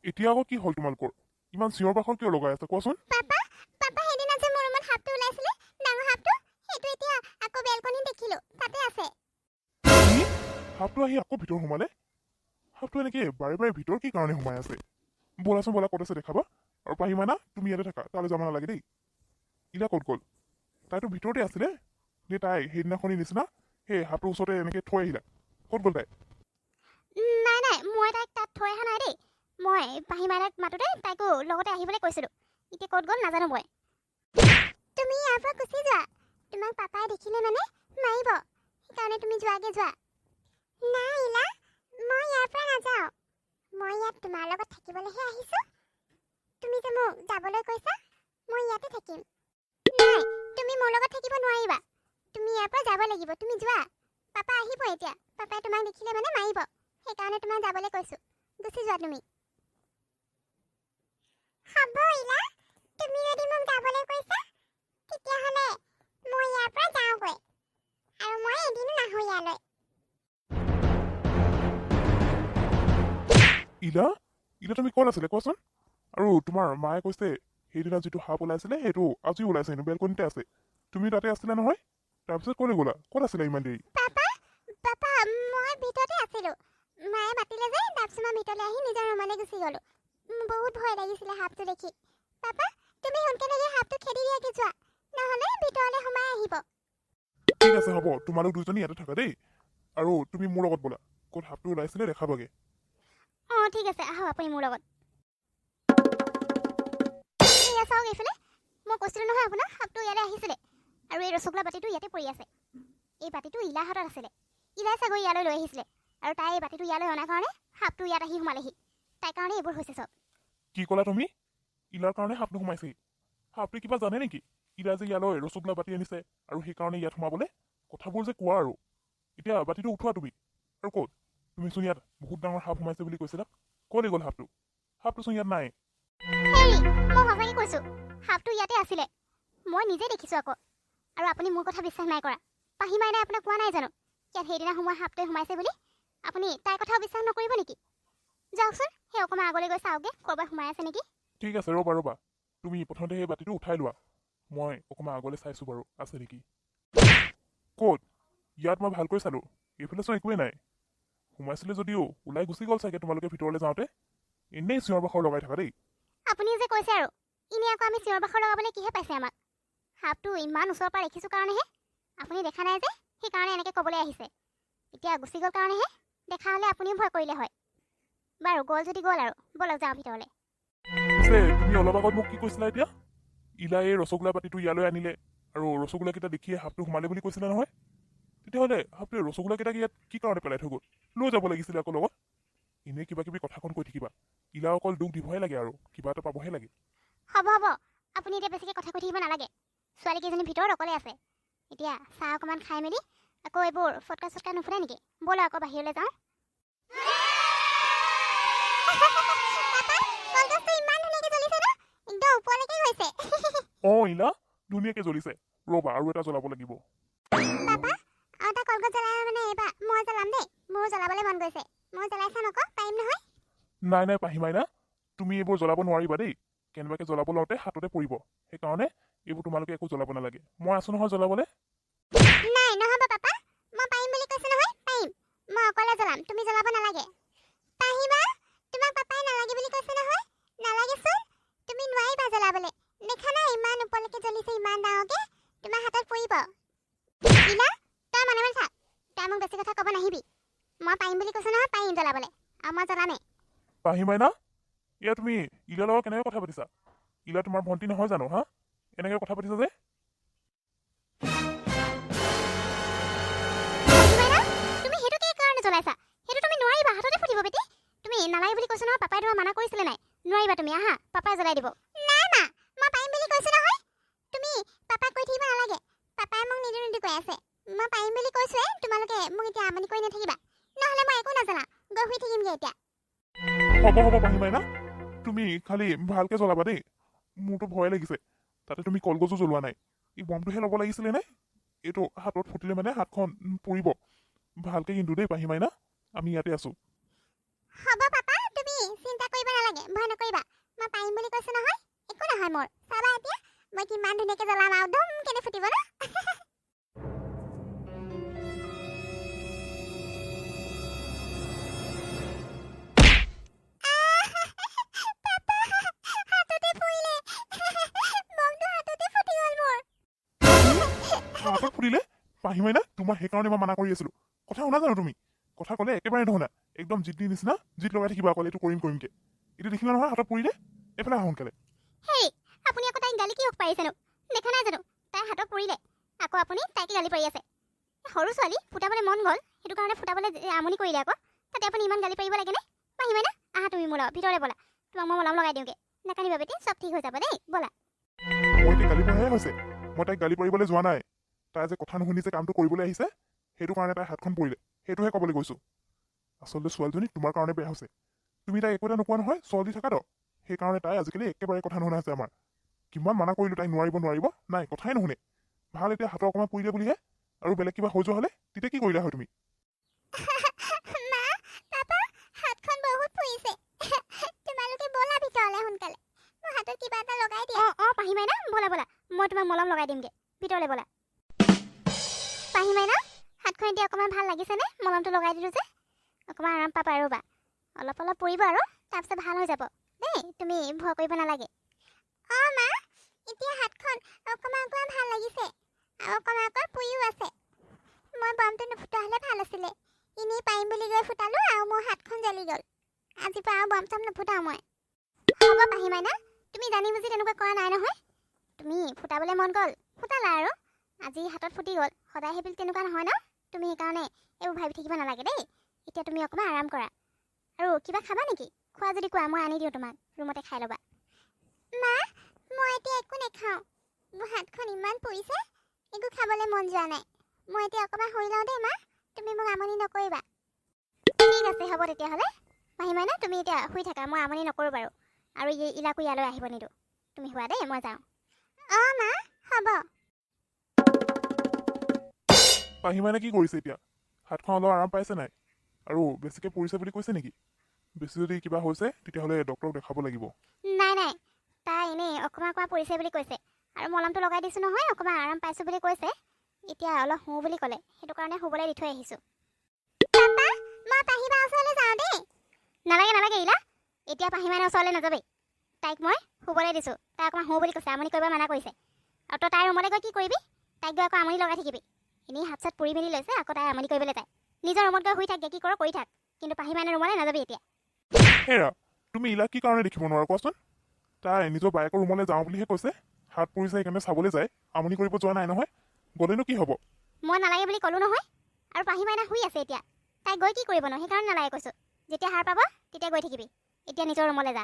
এতিয়া আকৌ কি হ'ল তোমালোকৰ? ইমান চিঞৰ বাখৰ কিয় লগাই আছা, কোৱাচোন? পাপা, পাপা, সেইদিনা যে মোৰ ৰুমত সাপটো ওলাইছিলে, ডাঙৰ সাপটো, সেইটো এতিয়া আকৌ বেলকনিত দেখিলো, তাতে আছে। কি? সাপটো আহি আকৌ ভিতৰ সোমালে? সাপটো এনেকে বাৰে বাৰে ভিতৰ কি কাৰণে সোমাই আছে? ব'লাচোন ব'লা, ক'ত আছে দেখাবা। আৰু পাহিমানা, তুমি ইয়াতে থাকা, তালৈ যাব নালাগে দেই। ইলা ক'ত গ'ল? তাইতো ভিতৰতে আছিলে নে? তাই সেইদিনাখনি নিচিনা সেই সাপটোৰ ওচৰতে এনেকে থৈ আহিলা? ক'ত গ'ল তাই? নাই নাই, মই তাইক তাত থৈ অহা নাই দেই। মই পাহি মাইনাক মাতোতে তাইকো লগতে আহিবলৈ কৈছিলোঁ। এতিয়া ক'ত গ'ল নাজানো মই। তুমি ইয়াৰ পৰা গুচি যোৱা। তোমাক পাপাই দেখিলে মানে মাৰিব, সেইকাৰণে তুমি যোৱাগে যোৱা। নাই ইলা, মই ইয়াৰ পৰা নাযাওঁ। মই ইয়াত তোমাৰ লগত থাকিবলৈহে আহিছোঁ। তুমি যে মোক যাবলৈ কৈছা, মই ইয়াতে থাকিম। নাই, তুমি মোৰ লগত থাকিব নোৱাৰিবা। তুমি ইয়াৰ পৰা যাব লাগিব। তুমি যোৱা, পাপা আহিব এতিয়া। পাপাই তোমাক দেখিলে মানে মাৰিব, সেইকাৰণে তোমাক যাবলৈ কৈছোঁ। গুচি যোৱা তুমি। হ'ব ইলা, তুমি যদি মোক যাবলৈ কৈছা, তেতিয়াহ'লে মই ইয়াৰ পৰা যাওঁগৈ আৰু মই এদিনো নাহোঁ ইয়ালৈ। ইলা, ইলা, তুমি ক'ত আছিলে কোৱাচোন? আৰু তোমাৰ মায়ে কৈছে সেইদিনা যিটো সাপ ওলাইছিলে, সেইটো আজিও ওলাইছে হেনো, বেলকনিতে আছে। তুমি তাতে আছিলা নহয়? তাৰপিছত ক'লৈ গ'লা? ক'ত আছিলা ইমান দেৰি? পাপা, পাপা, মই ভিতৰতে আছিলোঁ। মায়ে মাতিলে যে, তাৰপিছত মই ভিতৰলৈ আহি নিজৰ ৰুমলৈ গুচি গ'লোঁ। বহুত ভয় লাগিছিলে সাপটো দেখি। পাপা, তুমি সোনকালে গৈ সাপটো খেদি দিয়াগৈ যোৱা, নহ'লে ভিতৰলৈ সোমাই আহিব। ঠিক আছে, হ'ব। তোমালোক দুজনী ইয়াতে থাকা দেই, আৰু তুমি মোৰ লগত ব'লা, ক'ত সাপটো ওলাইছিলে দেখাবাগে। অঁ, ঠিক আছে, আহক আপুনি মোৰ লগত। এয়া চাওক এইফালে। মই কৈছিলোঁ নহয় আপোনাক, সাপটো ইয়ালৈ আহিছিলে আৰু এই ৰসগোল্লা বাতিটো ইয়াতে পৰি আছে। এই বাতিটো ইলাৰ হাতত আছিলে। ইলাই চাগৈ ইয়ালৈ লৈ আহিছিলে আৰু তাই এই বাতিটো ইয়ালৈ অনাৰ কাৰণে সাপটো ইয়াত আহি সোমালেহি। তাইৰ কাৰণে এইবোৰ হৈছে চব। কি ক'লা তুমি? ইলাৰ কাৰণে সাপটো সোমাইছেহি? সাপটোৱে কিবা জানে নেকি, ইলা যে ইয়ালৈ ৰসগোল্লা বাতি আনিছে আৰু সেইকাৰণে ইয়াত সোমাবলে? কথাবোৰ যে কোৱা আৰু। এতিয়া বাতিটো উঠোৱা তুমি। আৰু ক'ত? তুমিচোন ইয়াত বহুত ডাঙৰ সাপ সোমাইছে বুলি কৈছিলা, ক'লৈ গ'ল সাপটো? সাপটোচোন ইয়াত নাই। হেৰি, মই সঁচাকৈ কৈছোঁ, সাপটো ইয়াতে আছিলে। মই নিজে দেখিছোঁ আকৌ। আৰু আপুনি মোৰ কথা বিশ্বাস নাই কৰা। পাহি মাইনাই আপোনাক কোৱা নাই জানো ইয়াত সেইদিনা সোমোৱা সাপটোৱে সোমাইছে বুলি? আপুনি তাইৰ কথাও বিশ্বাস নকৰিব নেকি? যাওকচোন, সেই অকণমান আগলৈ গৈ চাওকগৈ, ক'ৰবাত সোমাই আছে নেকি। ঠিক আছে, ৰ'বা ৰ'বা, তুমি প্ৰথমতে সেই বাতিটো উঠাই লোৱা। মই অকণমান আগলৈ চাইছোঁ বাৰু, আছে নেকি। ক'ত? ইয়াত মই ভালকৈ চালোঁ, এইফালে চোন একোৱেই নাই। সোমাইছিলে যদিও ওলাই গুচি গ'ল চাগে তোমালোকে ভিতৰলৈ যাওঁতে। এনেই চিঞৰ বাখৰ লগাই থাকা দেই। আপুনি যে কৈছে আৰু, এনেই আকৌ আমি চিঞৰ বাখৰ লগাবলৈ কিহে পাইছে আমাক? সাপটো ইমান ওচৰৰ পৰা দেখিছোঁ কাৰণেহে। আপুনি দেখা নাই যে, সেইকাৰণে এনেকৈ ক'বলৈ আহিছে। এতিয়া গুচি গ'ল কাৰণেহে। দেখা হ'লে আপুনিও ভয় কৰিলে হয়। বাৰু, গ'ল যদি গ'ল আৰু, ব'লক যাওঁ ভিতৰলৈ। পিছে তুমি অলপ আগত মোক কি কৈছিলা এতিয়া? ইলাই এই ৰসগোল্লা বাতিটো ইয়ালৈ আনিলে আৰু ৰসগোল্লাকেইটা দেখিয়ে সাপটো সোমালে বুলি কৈছিলা নহয়? তেতিয়াহ'লে সাপটোৱে ৰসগোল্লাকেইটাক ইয়াত কি কাৰণে পেলাই থৈ গ'ল? লৈ যাব লাগিছিলে আকৌ লগত। এনেই কিবা কিবি কথাখন কৈ থাকিবা। ইলা অকল দুখ দিবহে লাগে আৰু কিবা এটা পাবহে লাগে। হ'ব হ'ব, আপুনি এতিয়া বেছিকৈ কথা কৈ থাকিব নালাগে। ছোৱালীকেইজনী ভিতৰত অকলে আছে। এতিয়া চাহ অকণমান খাই মেলি আকৌ এইবোৰ ফটকা চটকা নুফুটাই নেকি? ব'লা, আকৌ বাহিৰলৈ যাওঁ। পাপা, কলগছটো ইমান ধুনীয়াকৈ জ্বলিছে ন, একদম ওপৰলৈকে গৈছে। অঁ ইলা, ধুনীয়াকৈ জ্বলিছে। ৰ'বা, আৰু এটা জ্বলাব লাগিব। পাপা, আৰু এটা কলগছ জ্বলাই মানে এইবাৰ মই জ্বলাম দেই। মোৰো জ্বলাবলৈ মন গৈছে। মই জ্বলাই চাম আকৌ, পাৰিম নহয়? নাই নাই পাহি মাইনা, তুমি এইবোৰ জ্বলাব নোৱাৰিবা দেই। কেনেবাকৈ জ্বলাব লওঁতে হাততে পৰিব। সেইকাৰণে এইবোৰ তোমালোকে একো জ্বলাব নালাগে। মই আছোঁ নহয় জ্বলাবলৈ। নাই, নহ'ব পাপা, মই পাৰিম বুলি কৈছোঁ নহয়, পাৰিম। মই অকলে জ্বলাম, তুমি জ্বলাব নালাগে। পাহিমা, তোমাক পাপাই নালাগে বুলি কৈছে নহয়, নালাগেচোন। তুমি নোৱাৰিবা জ্বলাবলৈ। দেখা নাই, ইমান ওপৰলৈকে জ্বলিছে, ইমান ডাঙৰকে, তোমাৰ হাতত পৰিব। ইলা, তই মনে মনে থাক। তই মোক বেছি কথা ক'ব নাহিবি। মই পাৰিম বুলি কৈছোঁ নহয়, পাৰিম জ্বলাবলৈ আৰু মই জ্বলামেই। পাহি মাইনা, এয়া তুমি ইলাৰ লগত কেনেকৈ কথা পাতিছা? ইলা তোমাৰ ভণ্টি নহয় জানো? হা, এনেকৈ কথা পাতিছা যে? পাহিমাইনা, তুমি সেইটো কি কাৰণে জ্বলাইছা? সেইটো তুমি নোৱাৰিবা, হাততে ফুটিব বেটি। তুমি নালাগে বুলি কৈছোঁ নহয়। পাপাই তোমাক মানা কৰিছিলে নাই? নোৱাৰিবা তুমি, আহা, পাপাই জ্বলাই দিব। নাই মা, মই পাৰিম বুলি কৈছোঁ নহয়। তুমি পাপাক কৈ থাকিব নালাগে। পাপাই মোক নিদো নিদো কৈ আছে। মই পাৰিম বুলি কৈছোৱে। তোমালোকে মোক এতিয়া আমনি কৰি নাথাকিবা, নহ'লে মই একো নজ্বলাওঁ, গৈ শুই থাকিমগৈ এতিয়া। হ'ব হ'ব পাহি মাইনা, তুমি খালি ভালকৈ জ্বলাবা দেই। মোৰতো ভয় লাগিছে। তাতে তুমি কলগছো জ্বলোৱা নাই। এই বমটোহে ল'ব লাগিছিলে নে? এইটো হাতত ফুটিলে মানে হাতখন পুৰিব ভালকৈ কিন্তু দেই। পাহি মাইনা, আমি ইয়াতে আছোঁ। হ'ব পাপা, তুমি চিন্তা কৰিব নালাগে, ভয় নহয় মোৰ। চাবা এতিয়া মই কিমান ধুনীয়াকৈ জ্বলাম আৰু ধুম কেনে ফুটিব ন। পাপা, হাততে পুৰিলে। বমটো হাততে ফুটি গ'ল মোৰ। হাতত ফুটিলে? পাহি মাইনা, তোমাৰ সেইকাৰণে মই মানা কৰি আছিলো। কথা শুনা জানো তুমি? কথা ক'লে একেবাৰে নুশুনা। একদম জিদ্দি নিচিনা জিদ লগাই থাকিবা অকল এইটো কৰিম কৰিমকে। এতিয়া দেখিলা নহয়, হাতত পৰিলে। এইফালে আহা সোনকালে। হেই, আপুনি আকৌ তাইক গালি কিয় পাৰিছেনো? দেখা নাই জানো তাই হাতত পৰিলে, আকৌ আপুনি তাইকে গালি পাৰি আছে। সৰু ছোৱালী, ফুটাবলৈ মন গ'ল, সেইটো কাৰণে ফুটাবলৈ আমনি কৰিলে আকৌ। তাতে আপুনি ইমান গালি পাৰিব লাগেনে? পাহি মাইনা, আহা তুমি মোৰ লগত ভিতৰলৈ ব'লা। তোমাক মই মলম লগাই দিওঁগৈ। নাকান্দিবা বেটি, চব ঠিক হৈ যাব দেই, ব'লা। মই এতিয়া গালি পৰাহে হৈছে? মই তাইক গালি পাৰিবলৈ যোৱা নাই। তাই যে কথা নুশুনি যে কামটো কৰিবলৈ আহিছে, সেইটো কাৰণে তাই হাতখন পৰিলে, সেইটোহে ক'বলৈ গৈছোঁ। আচলতে ছোৱালীজনী তোমাৰ কাৰণে বেয়া হৈছে। তুমি তাইক একো এটা নোকোৱা নহয়, চল দি থাকা তো। সেইকাৰণে তাই আজিকালি একেবাৰে কথা নুশুনা হৈছে আমাৰ। কিমান মানা কৰিলোঁ তাইক, নোৱাৰিব নোৱাৰিব, নাই, কথাই নুশুনে। ভাল, এতিয়া হাতৰ অকণমান পৰিলে বুলিহে। আৰু বেলেগ কিবা হৈ যোৱা হ'লে তেতিয়া কি কৰিলা হয় তুমি? মা, পাপা, হাতখন বহুত পুৰিছে। তোমালোকে ব'লা ভিতৰলৈ সোনকালে, মোৰ হাতত কিবা এটা লগাই দিয়া। অঁ অঁ পাহি মাইনা, ব'লা ব'লা, মই তোমাক মলম লগাই দিমগৈ। ভিতৰলৈ ব'লা। পাহি মাইনা, হাতখন এতিয়া অকণমান ভাল লাগিছেনে? মলমটো লগাই দিলোঁ যে, অকণমান আৰাম পাবা। ৰ'বা, অলপ অলপ পুৰিব আৰু তাৰপিছত ভাল হৈ যাব দেই। তুমি ভয় কৰিব নালাগে। অঁ মা, এতিয়া হাতখন অকণমান অকণমান ভাল লাগিছে আৰু অকণমান অকণমান পুৰিও আছে। মই বমটো নুফুটোৱা হ'লে ভাল আছিলে। এনেই পাৰিম বুলি গৈ ফুটালো আৰু মোৰ হাতখন জ্বলি গ'ল। আজিৰ পৰা আৰু বম চম নুফুটাওঁ মই। হ'ব পাহি মাইনা, তুমি জানি বুজি তেনেকুৱা কৰা নাই নহয়। তুমি ফুটাবলৈ মন গ'ল, ফুটালা আৰু আজি হাতত ফুটি গ'ল। সদায় সেইবুলি তেনেকুৱা নহয় ন। তুমি সেইকাৰণে এইবোৰ ভাবি থাকিব নালাগে দেই। এতিয়া তুমি অকণমান আৰাম কৰা। আৰু কিবা খাবা নেকি? খোৱা যদি কোৱা, মই আনি দিওঁ তোমাক, ৰুমতে খাই ল'বা। মা, মই এতিয়া একো নাখাওঁ। মোৰ হাতখন ইমান পুৰিছে, একো খাবলৈ মন যোৱা নাই। মই এতিয়া অকণমান শুই লওঁ দেই মা, তুমি মোক আমনি নকৰিবা। ঠিক আছে, হ'ব তেতিয়াহ'লে। পাহি মাইনা, তুমি এতিয়া শুই থাকা, মই আমনি নকৰোঁ বাৰু। আৰু ইলাকো ইয়ালৈ আহিব নিদিওঁ। তুমি শুৱা দেই, মই যাওঁ। অঁ মা, হ'ব। পাহি মাইনা কি কৰিছে এতিয়া? হাতখন অলপ আৰাম পাইছে নাই? আৰু বেছিকৈ পৰিছে বুলি কৈছে নেকি? বেছি যদি কিবা হৈছে তেতিয়াহ'লে ডক্টৰক দেখাব লাগিব। নাই নাই, তাই এনেই অকণমান অকণমান পৰিছে বুলি কৈছে আৰু মলমটো লগাই দিছোঁ নহয়, অকণমান আৰাম পাইছোঁ বুলি কৈছে। এতিয়া অলপ শোওঁ বুলি ক'লে, সেইটো কাৰণে শুবলৈ দি থৈ আহিছোঁ। পাপা, মই পাহি বা ওচৰলৈ যাওঁ দেই। নালাগে নালাগে ইলা, এতিয়া পাহি মাইনাৰ ওচৰলৈ নাযাবি। তাইক মই শুবলৈ দিছোঁ, তাই অকণমান শোওঁ বুলি কৈছে, আমনি কৰিব মানা কৰিছে। আৰু তই তাইৰ ৰুমলৈ গৈ কি কৰিবি? তাইক গৈ আকৌ আমনি লগাই থাকিবি। এনেই হাত চাত পুৰি মেলি লৈছে, আকৌ তাই আমনি কৰিবলৈ যায়। নিজৰ ৰুমত গৈ শুই থাকগে, কি কৰ কৰি থাক, কিন্তু পাহি মাইনাৰ ৰুমলৈ নাযাবি এতিয়া। হেৰা, তুমি ইলাক কি কাৰণে দেখিব নোৱাৰা কোৱাচোন? তাই নিজৰ বায়েকৰ ৰুমলৈ যাওঁ বুলিহে কৈছে। হাত পুৰিছে, সেইকাৰণে চাবলৈ যায়। আমনি কৰিব যোৱা নাই নহয়। গ'লেনো কি হ'ব? মই নালাগে বুলি ক'লো নহয়। আৰু পাহি মাইনা শুই আছে এতিয়া, তাই গৈ কি কৰিব ন? সেইকাৰণে নালাগে কৈছোঁ। যেতিয়া সাৰ পাব তেতিয়া গৈ থাকিবি। এতিয়া নিজৰ ৰুমলৈ যা।